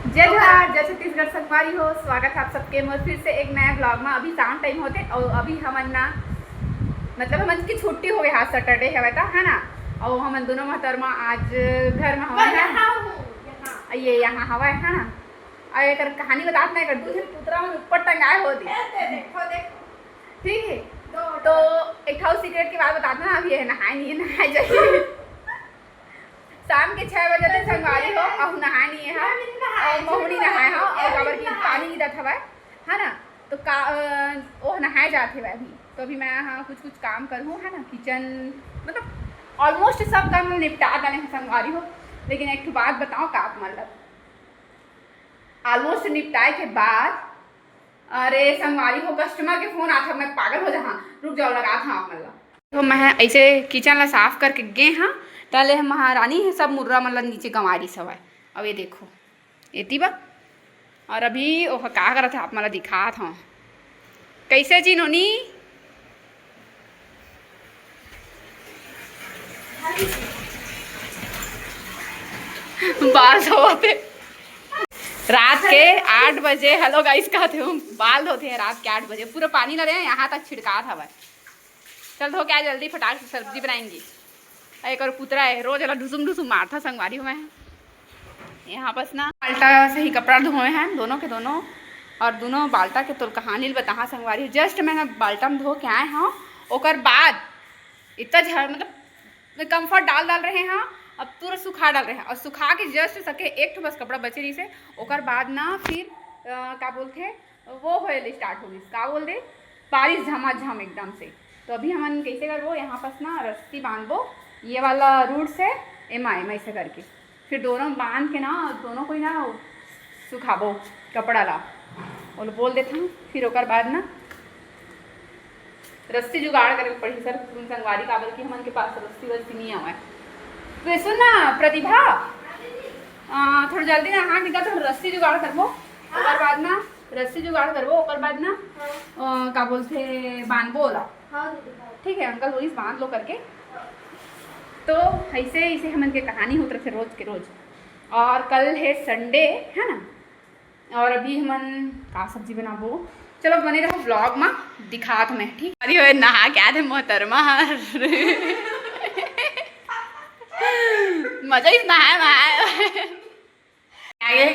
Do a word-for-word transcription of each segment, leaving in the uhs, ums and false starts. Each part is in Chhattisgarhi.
जय जोहार, जय छत्तीसगढ़ संगवारी हो। स्वागत है आप सबके मोर फिर से एक नया ब्लॉग में। अभी शाम टाइम होते और अभी हमन ना, मतलब, हमन की छुट्टी हो गई, आज सैटरडे हवय ता, है ना। और हमन दोनों मोहतरमा आज घर में हवय, है ना। ये यहाँ हवय, है ना। और एकर कहानी बतात ना, एकर दू झन पुतरा मन ऊपर टंगाए हो दी। ठीक है, तो एक ठाव सीक्रेट की बात बतात ना, अभी ये नहाए नहीं है, नहाए जाइए। शाम के छह बजे तक संगवारी हो, अउ नहाए नहीं है, अउ महू नहीं नहाए हो, अउ काबर की पानी गिरत हवय, है ना। तो का, अ, ओह नहाए जात हवय अभी। तो अभी मैं, हाँ, कुछ कुछ काम करहूँ, है ना, किचन, मतलब, ऑलमोस्ट सब काम निपटा डाले हैं संगवारी हो। लेकिन एक ठो बात बताओ का आप, मतलब, ऑलमोस्ट निपटाए के बाद, अरे संगवारी हो, कस्टमर के फोन आत हे, मैं पागल हो जाहा। रुक जाओ, लगात हा आप मन ला। तो मैं ऐसे किचन ला साफ करके गे हा, तले महारानी हे सब मुर्रा मन ला नीचे गंवारी सवाय। अब ये देखो, एती बा। और अभी ओह का करत हे, आप मन ला दिखात हव। कैसे जी नोनी? बाल धोवत हे। रात के आठ बजे, हेलो गाइस, कहत हूँ, बाल धोते हैं रात के आठ बजे। पूरा पानी ला दे, यहाँ तक छिड़कात हवय। चल धो के आ जल्दी, फटाक से सब्जी बनाएंगे। अउ एक और पुतरा है, रोज एला ढुसुम ढुसुम मारथा संगवारी हो मैं। यहाँ बस ना बाल्टा से ही कपड़ा धोए हैं दोनों के दोनों, और दोनों बाल्टा के तोल कहानी ल बताहा संगवारी। जस्ट मैं ना बाल्टा में धो के आए हूँ, ओकर बाद इतना झड़, मतलब, मैं कम्फर्ट डाल डाल रहे हैं, अब पूरा सुखा डाल रहे हैं, और सुखा के जस्ट सके एक ठो बस कपड़ा बचे रहिसे, ओकर बाद ना फिर, अ, का बोलथे, वो होए स्टार्ट हो गई, का बोल दे, बारिश झमाझम एकदम से। तो अभी हमन कैसे करबो, यहाँ पास ना रस्सी बांधबो, ये वाला रूट से एमा, एमा ऐसे करके, फिर दोनों बांध के ना, दोनों कोई ना सुखाबो कपड़ा ला, बोल, बोल देथन। फिर ओकर बाद ना रस्सी जुगाड़ करे पड़ही सर, तुम संगवारी, काबर कि हमन के पास रस्सी वस्सी नहीं आवे। तो सुन ना प्रतिभा, आ, थोड़ा जल्दी ना, हाँ, निकल, थोड़ा रस्सी जुगाड़ करबो, ओकर बाद ना रस्सी जुगाड़ करबो, ओकर बाद ना, अ, का बोलथे, बांधबो ओला। हाँ दीदी, हाँ। ठीक है, अंकल बोलिस बांध लो करके। तो ऐसे, ऐसे हमन के कहानी होत रथे रोज के रोज। और कल है संडे, है ना, और अभी हमन का सब्जी बनाबो। चलो बने रहो ब्लॉग में, दिखात मैं, ठीक। अरे ओए, नहा के आथे मोहतरमा हर। मजा ही नहाए, नहाए। आगे।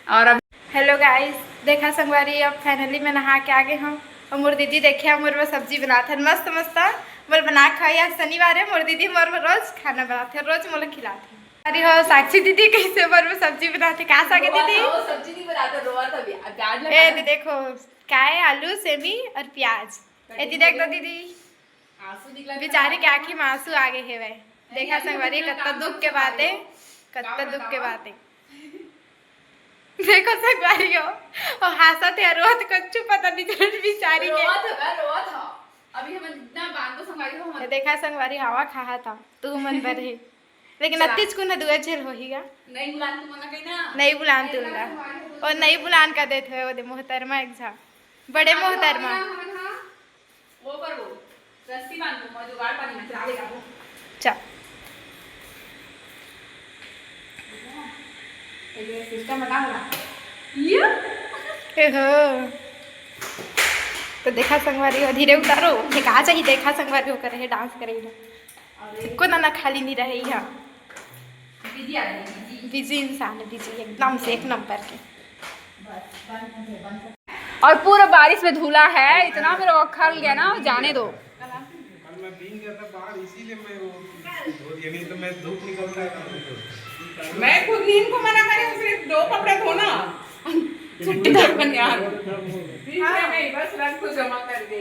और अब हेलो गाइस, देखा संगवारी, अब फाइनली मैं नहा के आगे हूँ। और मोर दीदी देखे मोर बर सब्जी बनात हे मस्त मस्त। मोर बना के खवाई, आज शनिवार है, मोर दीदी मोर बर रोज खाना बनात हे, रोज मोला खिलात हे। अरे हो साक्षी दीदी, कैसे मोर बर सब्जी बनात हे? का साग है दीदी? रोआ था, वो सब्जी नहीं बनाता, रोआ था भी। अब प्याज ए लगा। दीदी देखो, का है, आलू, सेमी और प्याज। ए दीदी देख दो दीदी। आंसू निकला था। बेचारी के आंखी में आंसू आ गए हेवय। देखा संगवारी, कत्ता दुख के बात है, कत्ता दुख के बात है। देखो संगवारी हो, और हंसत है, रोत कच्चू पता नहीं चल बेचारी के। रोत है, रोत है। अभी हम इतना बांधो संगवारी हो, हम देखा संगवारी, हवा खाहा था, तू मन बर है। लेकिन चला। अतिच कुन दुआ झेल होही गा। नहीं बुलान तू मना कही ना। नहीं बुलान तू ला। और नहीं बुलान का देत है, वो दे मोहतरमा एक झा। बड़े मोहतरमा। वो पर वो रस्सी बांध दो, मैं जुगाड़ पानी में चला लेगा वो। चल। ये सिस्टम बता रहा। ये? ए हो। तो देखा संगवारी हो, धीरे उतारो। ये कहा चाहिए, देखा संगवारी हो, करे डांस करे ना। अरे। को ना, ना खाली नहीं रहे यहाँ। बिजी आदमी, बिजी। बिजी इंसान है, बिजी एकदम से, एक नंबर के। बस, बंद कर दे, बंद कर। और पूरा बारिश में धूला है, इतना मेरा अक्खल गया ना, जाने दो। कल मैं भीग गया था बाहर, इसीलिए मैं वो धो दिया, नहीं तो मैं धूप निकलता है तो। मैं खुद नींद को मना करे, सिर्फ दो कपड़े धोना। छुट्टी तो बनियान। नहीं, नहीं, बस रंग को जमा कर दे।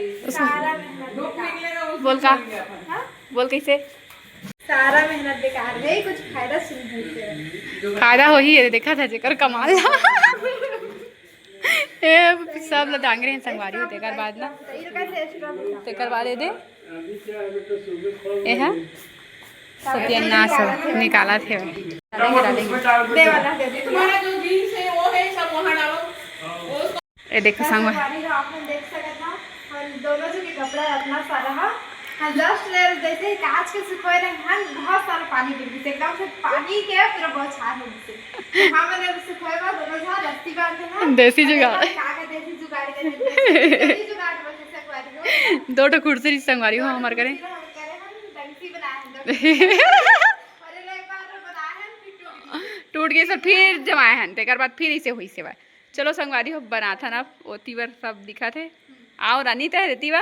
धूप निकलेगा, उस बोल का? दिन चल गया था। बोल कैसे? सारा मेहनत बेकार है, कुछ फायदा सुन नहीं है। फायदा होही है, देखा था जेकर कमाल। ए, सब ल डांगरे हैं संगवारी हो, तेकर बाद ना, तेकर बाद ए दे, ए हा सत्यानाश हो, निकाला थे। डालेंगे, डालेंगे। दे वाला दे दे। तुम्हारा जो जीन्स है, वो है, सब वहाँ डालो। वो ए देखो संगवारी। संगवारी हो, आप मन देख सकत हव, हम दोनों जन के कपड़ा अतना सारा ह, हम जस्ट ले जैसे ही कांच के सुखोए रहे हन, बहुत सारा पानी गिर गिस, एकदम से पानी के पूरा बौछार हो गिस। तो हमन सुखोए बर दोनों देसी जुगाड़। का का देसी जुगाड़ करे, देसी जुगाड़ बोलथे संगवारी हो। दो ठो कुर्सी रहिस संगवारी हो हमर करे। कुर्सी ला हमर करे हम डंसी बनाए हन, दो ठो। अरे ले, एक बार बनाए हन, फिर टूट गई। टूट गई, सर फिर जमाए हन, तेकर बाद फिर इसे होइस हे। चलो संगवारी हो, बनाथन अब, ओती बर सब दिखत हे। आओ रानी, तैं रेती बा।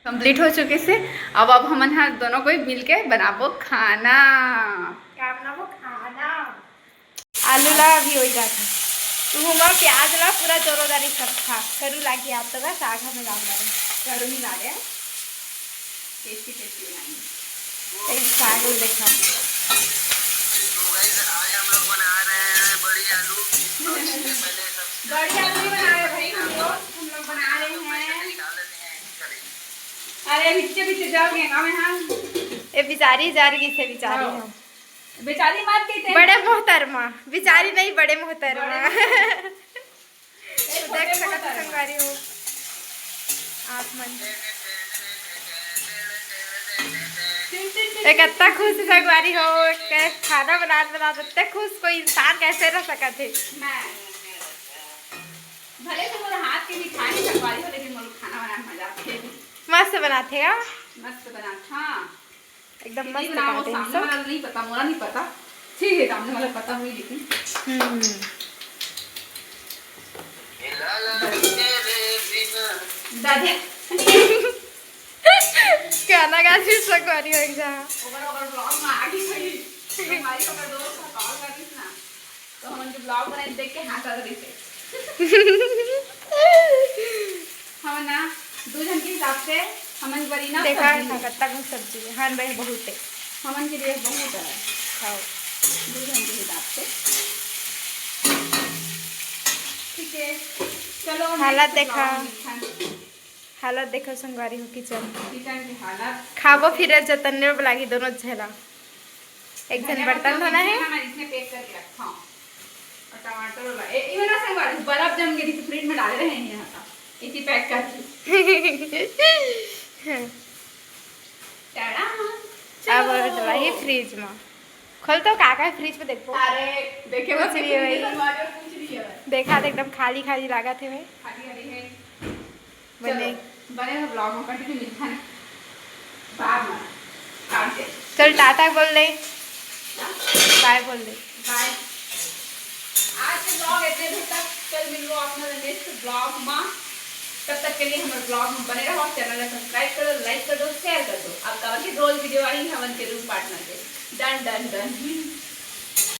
कंप्लीट हो चुके से, अब, अब हमन ह दोनों कोई मिलके बनाबो खाना। का बनाबो खाना? आलू ला अभी हो जात हे। तुहू मा प्याज ला पूरा जोरोदारी सब्था करू लागी। आप तो बस आग में डाल मारे। करू नहीं डाले, टेस्टी टेस्टी बनाएंगे। एक साग में देखा। तो गाइस, आज हम लोग बना रहे हैं बड़ी आलू। और इससे पहले सब बड़ी आलू नहीं बना रहे भाई हम लोग, हम लोग बना रहे हैं। अरे पीछे पीछे जाओगे ना मैं, हाँ। ए बिचारी जार गिस हे, बिचारी हाँ। हम। बेचारी मत कहते हैं। बड़े मोहतरमा, बिचारी नहीं, बड़े मोहतरमा। बड़े मोहतरमा। तो देख सकत हो संगवारी हो आप मन। ए कत्ता खुश हे संगवारी हो, के खाना बनात बनात इतने खुश कोई इंसान कैसे रह सकत हे? मैं भले तो मोर हाथ के मिठाई संगवारी हो, लेकिन मोर खाना बनाए मजा आथे। मस्त बनाथे का? मस्त बनात, हाँ। एकदम मस्त बनाओ, बनाथे, सामने वाला नहीं पता, मोला नहीं पता। ठीक है, सामने वाला पता हुई, लेकिन हम्म। दादा। गाना गा फिर संगवारी हो एक जगह। ओकर, ओकर ब्लॉग में आ गई थी। हमारी ओकर दोस्त का कॉल कर रही थी ना, तो हमन जो ब्लॉग बनाई देख के हाँ कर रही थी। हमन ना दो जन के हिसाब से हमन बड़ी ना देखा सब्जी है। कत्ता कन सब्जी है। हाँ भाई, बहुत है। हमन के लिए बहुत है। खाओ। दो जन के हिसाब से। ठीक है, चलो, हालत देखा। हालत देखो संगवारी हो किचन। किचन की हालत। खाबो फिर जतन में लागी दोनों झेला। एक झन बर्तन धोना है। इसमें पैक करके रखा हूँ। और टमाटर वाला। ए, इवन ना संगवारी, बर्फ जम के फ्रिज में डाले रहे हैं यहाँ का। इसी पैक करके। टाड़ा। अब और डला ही फ्रिज में। खोल तो का का है फ्रिज में देखो। अरे, देखे कुछ नहीं है भाई। संगवारी और कुछ नहीं है। देखा तो एकदम खाली खाली लागत है भाई। खाली खाली है। बने। चलो, बने हो ब्लॉग में कंटिन्यू मिलता है। बाद में। काम से। चल टाटा बोल दे। हाँ? बाय बोल दे। बाय। आज के ब्लॉग इतने दूर तक, कल मिलबो अपना नेक्स्ट ब्लॉग में। तब तक के लिए हमारे ब्लॉग में बने रहो, चैनल को सब्सक्राइब करो, लाइक कर दो, शेयर कर दो। अब कवर की रोज वीडियो आई हमन के रूम पार्टनर के। Done, done, done.